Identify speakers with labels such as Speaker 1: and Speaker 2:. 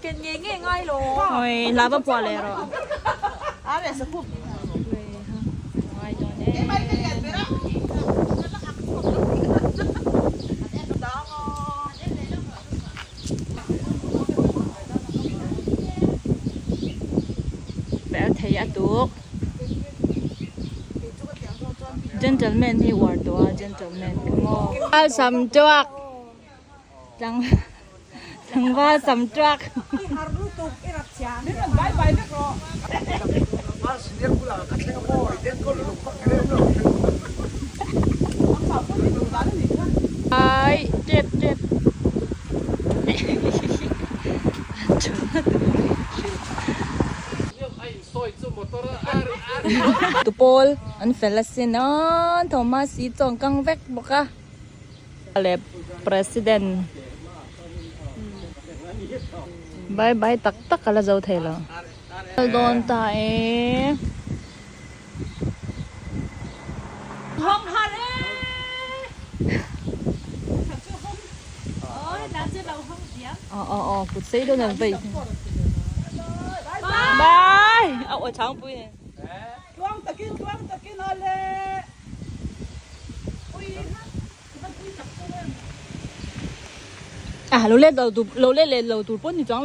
Speaker 1: Ken nge nge ngai lo.
Speaker 2: Oi hla va phuah leh rawh. Perh thei a tuk. Gentleman hi uar tawh a gentleman ka maw. Sam tuak. Tlang tlangval sam tuak. Ai tep tep. Tupawl an fel asin a Thomas hi chuan kang vek bawk a leh president bye bye tak tak a la zo thei lo kal dawn ta e. Kut sei dawn an vei bye a aw changpui nen.
Speaker 3: Tluang takin tluang takin a le.
Speaker 2: A lo let lo tur lo let leh lo tur pawh ni chuang lo.